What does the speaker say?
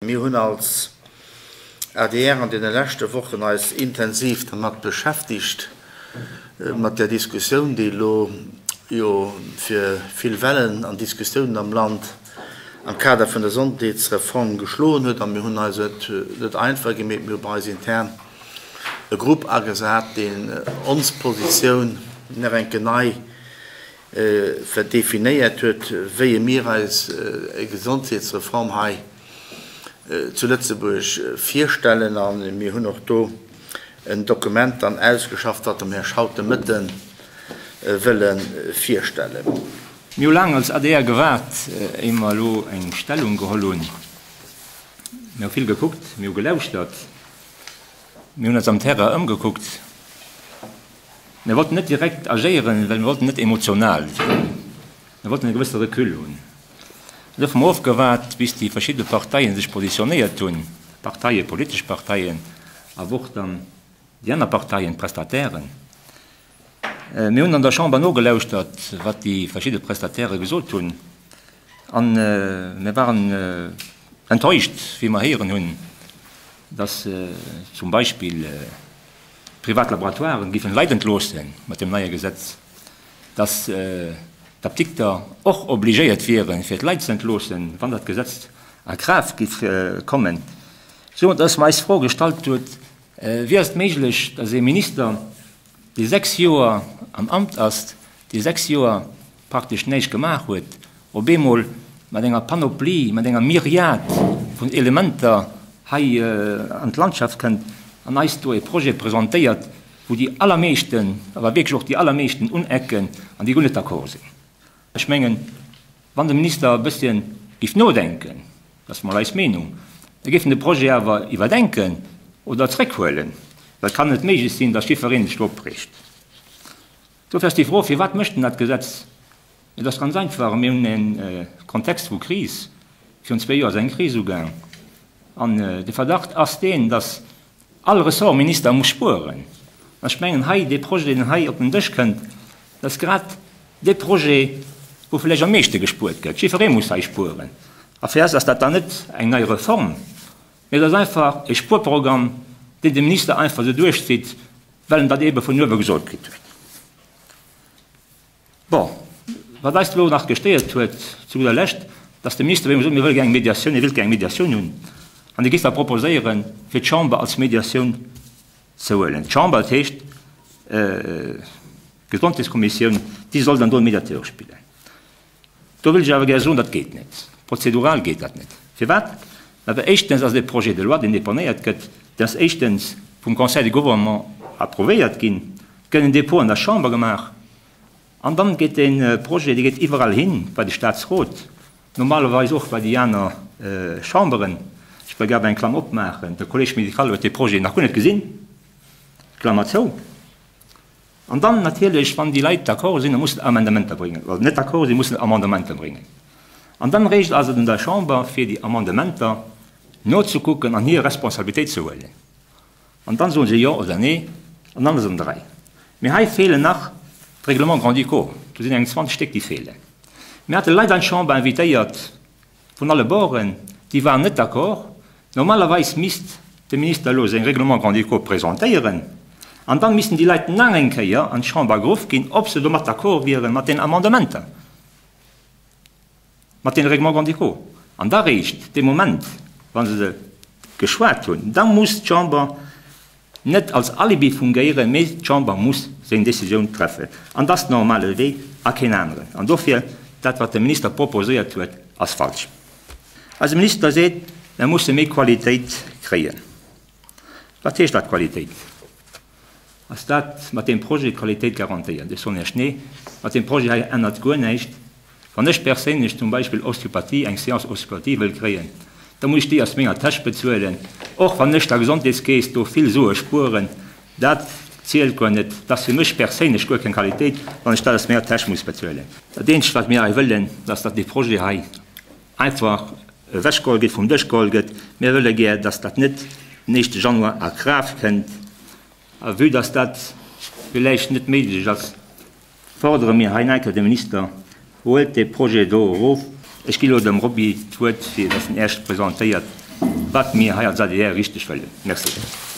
Mir hunn als adr an deene leschte Wochen eis intensiv dermat beschäftigt, mat där Diskussioun, déi elo jo fir vill Wellen an Diskussiounen am Land am Kader vun der Gesondheetsreform geschloen huet. A mir hunn eis et net einfach gemeet, mir hu bei eis intern e Grupp agesat, deen ons Positioun nach eng Kéier nei definéiert huet, wéi mir eis e Gesondheetsreform hei zu Lëtzebuerg virstellen. A mir hunn och do en Dokument dann ausgeschafft, wat mer Iech haut de Mëtte wëlle virstellen. Mir hu laang als adr gewaart, éier mer elo eng Stellung geholl hunn. Mir hu vill gekuckt, mir hu gelauschtert, mir hunn eis am Terrain ëmgekuckt. Mir wollten net direkt agéieren, well mir wollten net emotional sinn. Mir wollten e gewësse Recul hunn. An duerfir hu mer ofgewaart, bis déi verschidde Parteien sech positionéiert hunn, Parteien, politesch Parteien, awer och dann déi aner Parteien, d'Prestatairen. Mir hunn an der Chamber nogelauschtert, wat déi verschidde Prestatairë gesot hunn, a mir waren enttäuscht, wéi mer héieren hunn, dass zum Beispill, Privat Laboratoiren giffen Leit entloossen mat dem neie Gesetz, dass d'Apdikter och obligéiert wieren fir d'Leit ze entloossen, wann dat Gesetz a Kraaft giff kommen, sou dass mer eis d'Fro gestallt huet, Wéi ass et méiglech, dass ee Minister, dee 6 Joer am Amt ass, dee 6 Joer praktesch näischt gemaach huet, op eemol mat enger Panoplie, mat enger Myriad vun Elementer hei an d'Landschaft kënnt an eis do e Projet presentéiert, wou déi allermeeschten, awer wierklech och déi allermeeschten unecken an déi guer net d'accord sinn. Ech mengen, wann de Minister e bësschen géif nodenken, dat ass mol eis Meenung, da géif en de Projet awer iwwerdenken oder zréckhuelen, well et kann net méiglech sinn, datt jiddweree sech do opreegt. Dofir ass déi Fro, Firwat mécht en dat Gesetz? Et ass ganz einfach, Mir hunn e Kontext vu Kris. Virun zwéi Joer ass eng Kris ugaang. An de Verdacht ass deen, datt all Ressortminister muss spueren. An ech mengen, hei, dee Projet, deen hei op den Dësch kënnt, dat ass grad dee Projet, wou vläicht am meeschte gespuert gëtt. Jiddweree muss hei spueren. A fir eis ass dat dann net eng nei Reform, mee et ass einfach e Spuerprogramm, deen de Minister einfach esou duerchzitt, well en dat eebe vun uewe gesot kritt huet. Bon, wat eis elo nach gestéiert huet, zu gudder Lescht, dass de Minister op eemol sot, mir wëlle gär eng Mediatioun, hie wéilt gär eng Mediatioun hunn, an hie géif da proposéieren, fir d'Chamber als Mediatioun ze huelen. D'Chamber, dat heescht d'Gesondheetskommissioun, déi soll dann do e Mediateur spillen. Do wëll ech awer gär soen, dat geet net. Prozedural geet dat net. Firwat? Mä well éischtens ass et e Projet de loi, deen deponéiert gëtt, deen ass éischtens vum Conseil de Gouvernement approuvéiert ginn, et gëtt en Dépôt an der Chamber gemaach an dann geet dee Projet, dee geet iwwerall hin, bei de Statsrot, normalerweis och bei déi aner Chamberen. Ech wëll gär awer eng Klammer opmaachen, De Collège médical huet dee Projet nach guer net gesinn. Klammer zou. An dann natierlech, wann déi Leit d'accord sinn, da mussen se Amendementer bréngen, oder net d'accord sinn, mussen se Amendementer bréngen. An dann eréischt ass et un der Chamber, fir déi Amendementer nozekucken an hir Responsabilitéit ze huelen. An dann soe se Jo oder Nee, an dann ass et an der Rei. Mee hei feelen nach d'Règlements grand-ducaux, do sinn eng 20 Stéck, déi feelen. Mir hate Leit an d'Chamber invitéiert, Vun alle Borden, déi waren net d'accord. Normalerweis misst de Minister elo seng Règlements grand-ducaux presentéieren an dann missten déi Leit nach eng Kéier an d'Chamber geruff ginn, ob se domat d'accord wieren, mat den Amendementer, mat den Règlements grand-ducaux. An da réischt dee Moment, wa se se geschwat hunn, da muss d'Chamber net als Alibi fungéieren, mee d'Chamber muss seng Décisioun treffen. An dat ass den normale Wee a keen aneren. An dofir, dat wat de Minister proposéiert huet, ass falsch. Eise Minister seet, mer musse méi Qualitéit kréien. Wat heescht dat Qualitéit? Ass dat mat deem Projet d'Qualitéit garantéiert? Ech soen Iech, nee, mat deem Projet hei ännert guer näischt. Wann ech perséinlech zum Beispill Osteopathie, eng Séance Osteopathie wëll kréien, da muss ech déi aus menger Täsch bezuelen, och wann ech der Gesondheetskeess do vill Sue spueren. Dat zielt guer net. Dat ass fir mech perséinlech guer keng Qualitéit, wann ech dat aus menger Täsch muss bezuelen. Dat eenzegt, wat mir hei wëllen, dat ass, datt dee Projet hei einfach ewechgeholl gëtt, vum Dësch geholl gëtt. Mir wëlle gär, datt dat net den éischte Januar a Kraaft kënnt. A vue datt dat villäicht net méiglech ass, Fordere mir hei nach eng Kéier de Minister, Huelt dee Projet do erof! Ech gi elo dem Roby d'Wuert, fir dass en Äech presentéiert. wat mir hei als adr richteg wëllen. Merci.